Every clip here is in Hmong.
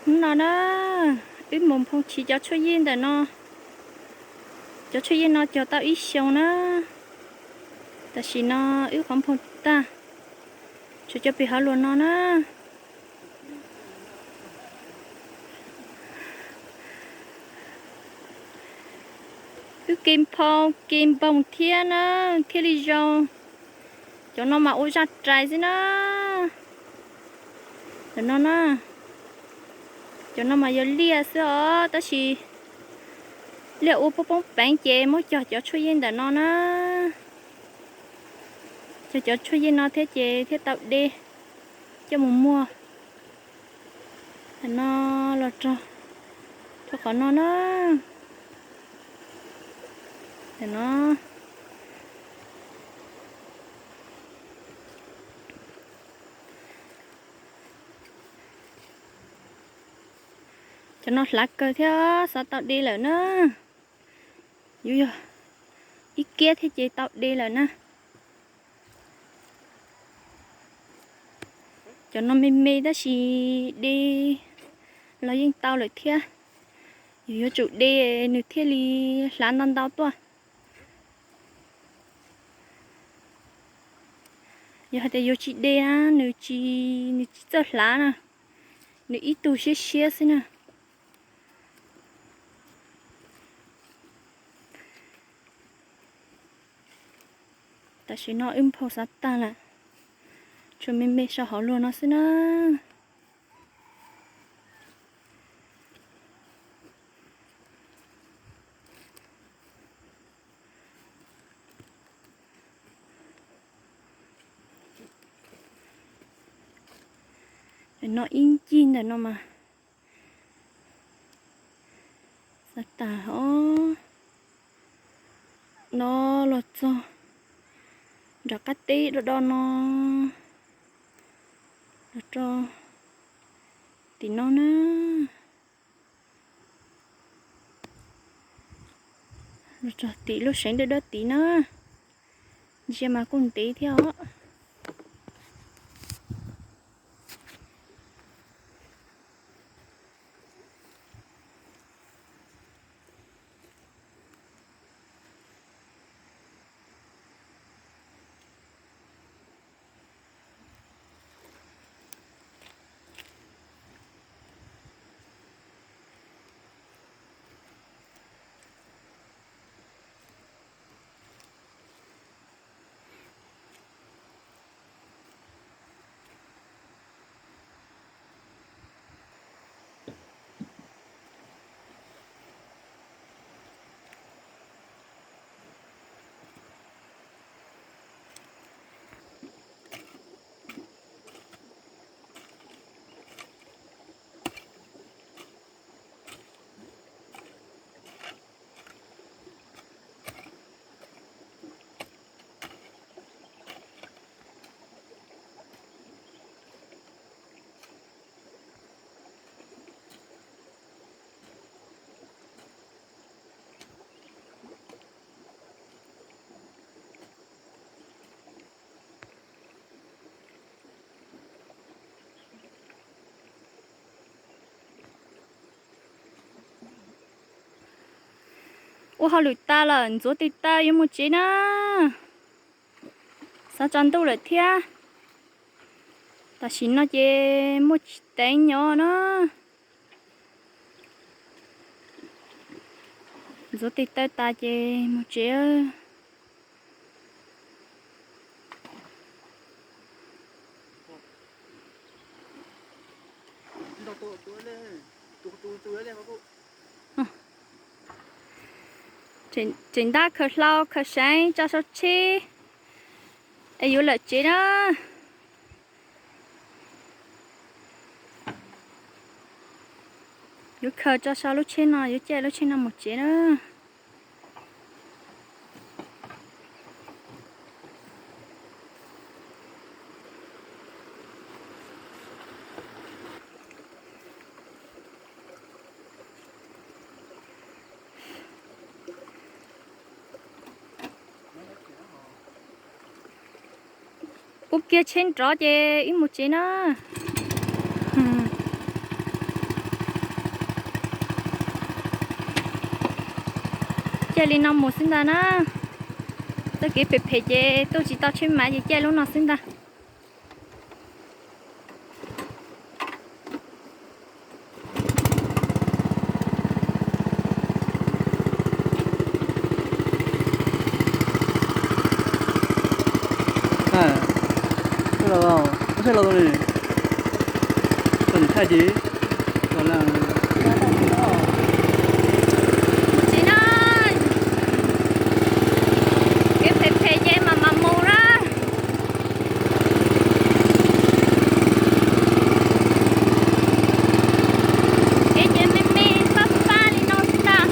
Hnub no na, wb mus nphoo chiv cov tshuaj yij ntawm no. Cov tshuaj yij no cog tau ib xyoos na. Tam sim no wb qhov nphoo tag, tsuas cov pem hauv luas no na. Wb ke nphoo ke npoog thiab na, thiaj li zoo. Cov no mas ua zaj rais xwb na. Cov no na, cov no mas yog liaj xwb os, tab sis liaj ua poob poob peev ces muab cog cov tshuaj yij ntawm no na. Cog cov tshuaj yij no thiab ces thiaj tau de coj mus muag. Tam no los rau, rau qhov no na. Tam no, cov no hlav kawg thiab xav tau de lawm na. Yuav yog ib kiab thiab ces tau de lawm na. Cov no me me tab sis de los yeej tau lawm thiab. Yus yuav tsum de nws thiaj li hlav ntau ntau tuaj. Yog hais tias yuav tsis de na, nws tsis, nws tsis txawj hlav na, nws ib tug siab siab xwb na. Tam sim no wb nphau xav tag lawm, tshuav me me sau hauv luag no xwb na. No ib ncig ntawm no mas xav tas os. No los txog nram qab teb do do no, los rau tim no na. Los txog tim lub seev dawb dawb tid na. Ntsia mas kuj ntev thiab os. Ua hauj lwm tas lawm, ntxuav tes taw yuav mus tsev na. Xav tsaus ntuj lawm thiab. Tam sim no ces muaj tsis teev nyob na. Ntxuav tes taw tas ces mus tsev. Tseem ntab khaws hlau khaws seev tso sau tsheb es yuav lawm tsev na. Yuav khaws tso sau lub tsheb no, yuav caij lub tsheb no mus tsev na. Ua kiag tsheb nrov ces wb mus tsev na. Caij li no mus xwb ntag na. Txoj kev phem phem ces tuaj tsis tau tsheb mav ces caij lub no xwb ntag. Tsis na, kev phem phem ces mam mam mus na. Kev ces me me fab fab li no xwb ntag.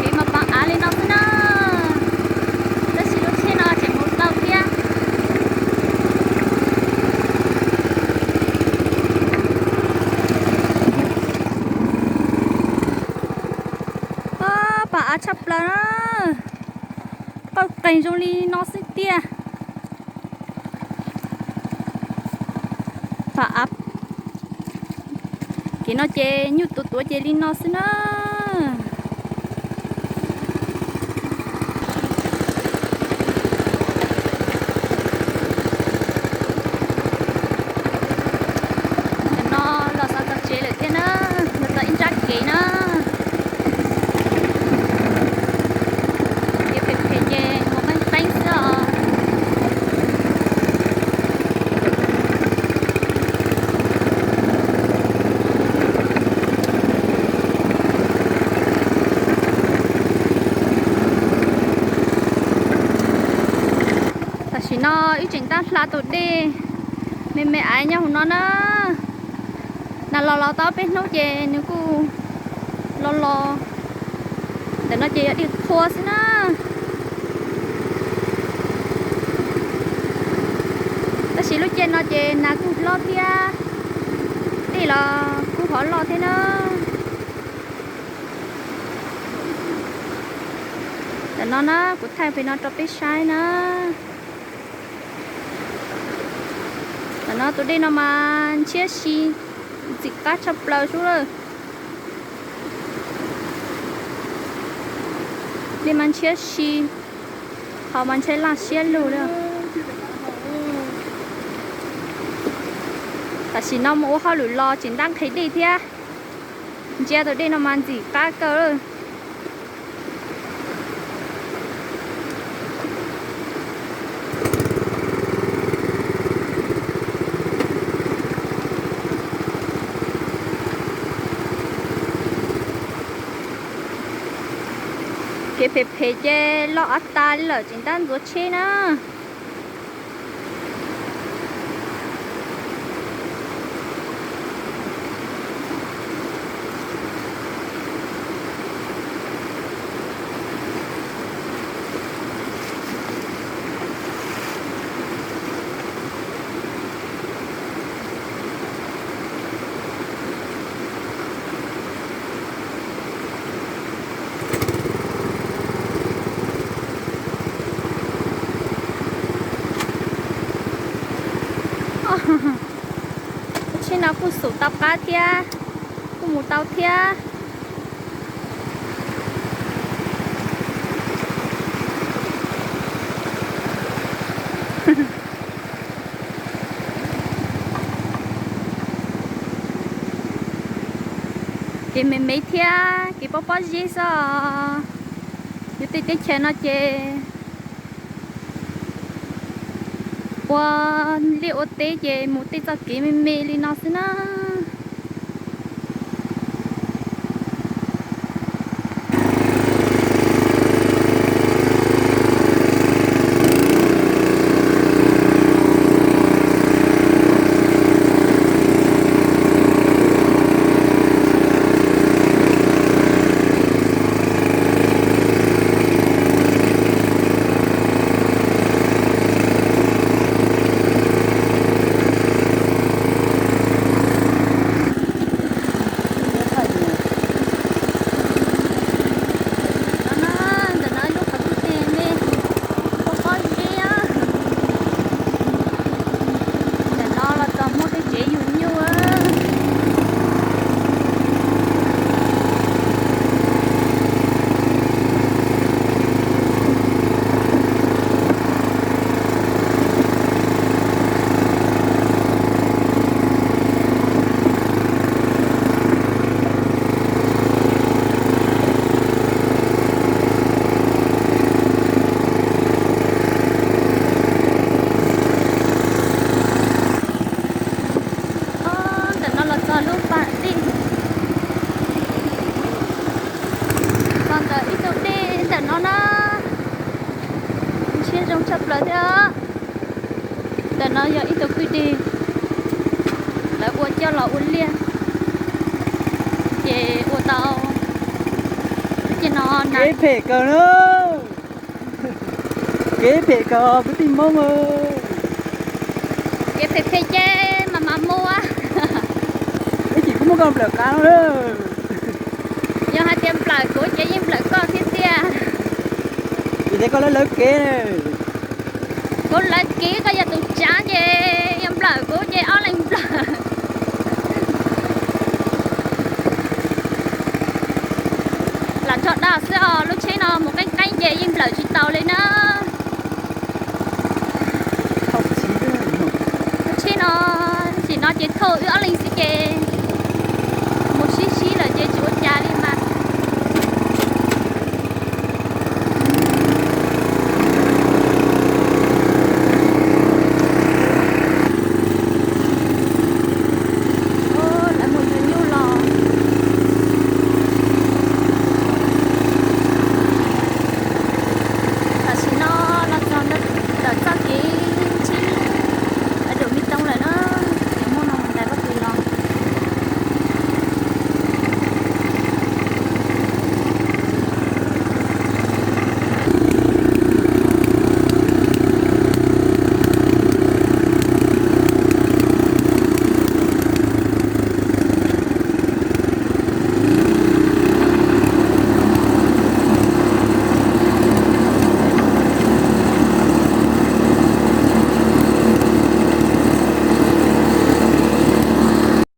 Kev mas poob av li no xwb na. Tab sis lub tsheb no tseem mus tau thiab. Poob av tshaj plaws na. Qawj qeeg zoo li no xwb tiag. Poob av, kev no ces nyuj tuav tuav ces li no xwb na. Nim no los xav txog tsev lawm thiab na, los txog ib nrab kev na. Kev phem phem ces mus qeeb qeeb xwb os. Tam sim no wb tseem tab hla tus dej me me aiv nyob hauv no na. Nas los los tau peb hnub ces nws kuj los los. Ntawm no ces yog dej qhua xwb na. Tab sis lub caij no ces nas kuj hlob thiab, dej los kuj hov loj thiab na. Ntawm no na, kuv thaij pem no rau peb saib na. Ntawm no tus dej no mas ntshiab si, ntxim qab tshaj plaws sub lawm. Dej mas ntshiab si, hos mas ntshe laj siab lug li. Tam sim no mus ua hauj lwm los tseem ntab nqhis dej thiab. Ntsia tus dej no mas ntxim qab kawg. Kev phem phem ces los av tas li lawm tseem tab ntxuav tsheb na. Tsheb no kuj xum tau qab thiab, kuj mus tau thiab. Kev me me thiab kev pob pob zeb xwb os. Yus tej teb chaws no ces ua liaj ua teb ces mus tej txoj kev me me li no xwb na. Ntawm ib tug dej ntawm no na, ntshiab zoo tshaj plaws thiab. Ntawm no yog ib tug kwj deg, lawv ua coj los ua liaj, ces ua tau. Ces no kev phem kawg na, kev phem kawg kwv tij Hmoob. Kev phem phem ces mas mas muaj. Ib chim kuv muab koj nplawm qab no. Yog hais tias nplawm kuv ces yeej nplawm koj thiab tiag. Vim tias koj lawv lawv kev. Kuv lawv kev, koj yog tus tsav ces yog nplawm kuv ces ob leeg nplawm. Lam tso dag xwb os, lub tsheb no mus qeeb qeeb ces yeej nplawm tsis tau li na. Lub tsheb no, sim no ces thauj wb ob leeg xwb ces